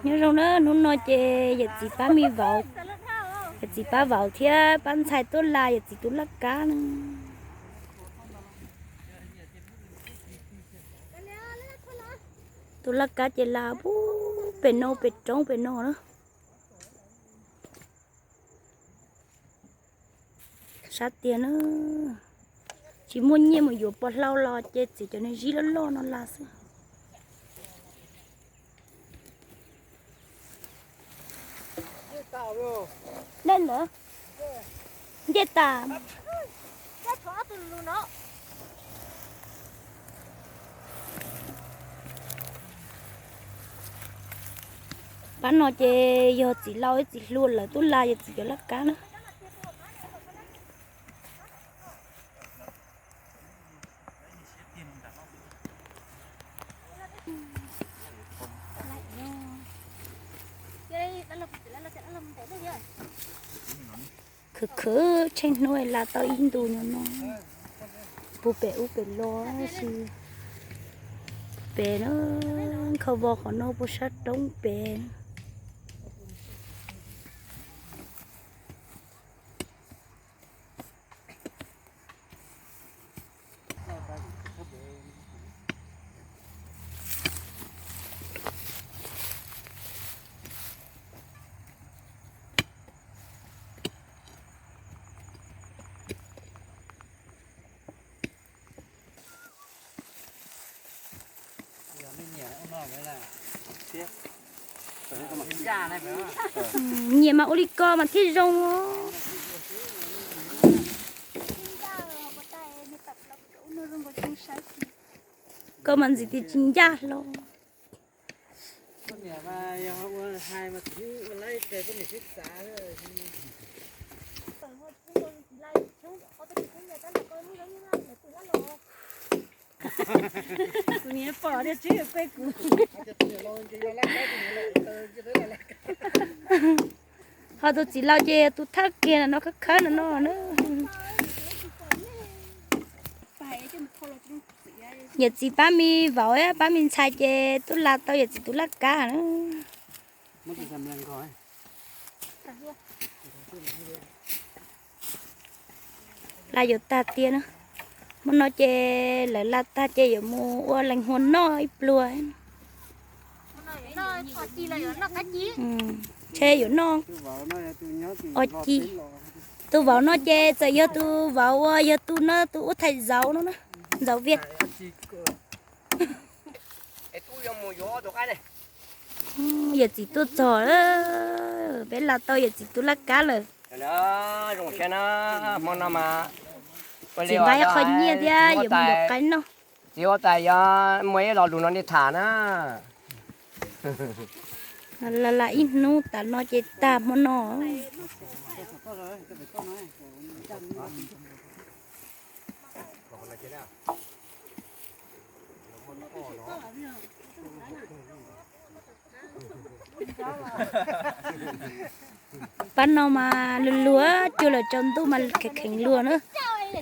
Nyob zoo na, hnub no ces yawm txiv pab me vauv, yawm txiv pab vauv thiab pab ntxhais tuaj la yawm txiv tus laj kab na. Tus laj kab ces la pem no pem roob pem no na. Sab tiag na, tsis muaj nyiaj mus yuav pos hlau los ces txiav cov niag zib loj loj no la xwb. Dej ntawd nce tas. Pab no ces yog txiv laus ib txiv hluas lawv tuaj la yawm txiv cov laj kab na. Khwv khwv tsheej hnub la tau ib ntus nyob no, puag pem ub pem los sis pem na, nkhaus vos qhov no puag sab roob pem. Nyiam mas ua li ko mas thiaj zoo. Koj mas ntxim tias tsis ncaj hlo. Ho tus txiv laus ces tus thawj kiag no khawb khawb no no na. Yawm txiv pab me vauv pab me ntxhais ces tuaj la tau yawm txiv tus laj kab na. La yuav tag tiag na. Hmo no ces lawv la tag ces yuav mus ua lees hua noj ib pluag. Ntshe yuav noj os ci. Tus vauv no ces txawm yog tus vauv uas yog tus no tus ub thaiv zauv no na, zauv viaj. Yawm txiv tuaj txog, peb la tau yawm txiv tus laj kab lawm. Zoo siab na, hmo no mas txiv nqa ib qho nyiaj thiab yuav mus yuav qaib noj. Txiv huab tais yog muaj ib lo lus no nej tham na. La la ib hnub tas no ces tag hmo no. Pab no mas luag luag cuag lawm tsaus ntuj mas kheev kheev luag na,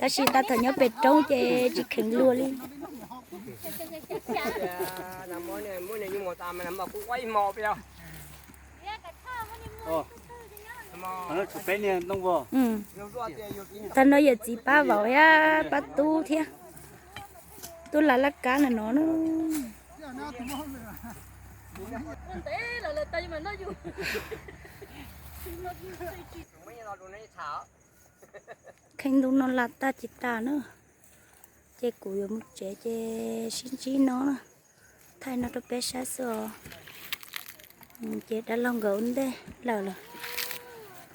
tab sis tau thaum nyob pem roob ces tsis kheev luag li. Tag no yawm txiv pab vauv thiab pab tub thiab tuaj la laj kab na no na. Kheev ntu no la tag tsis tas na, ces kuv yuav mus tsev ces sib ntsib no na, thaij no rau peb saib xwb os. Ces dab laug nkawd ua ntej lawm lawm,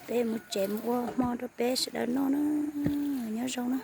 peb mus tsev mus ua hmo rau peb sawv daws noj na, nyob zoo na.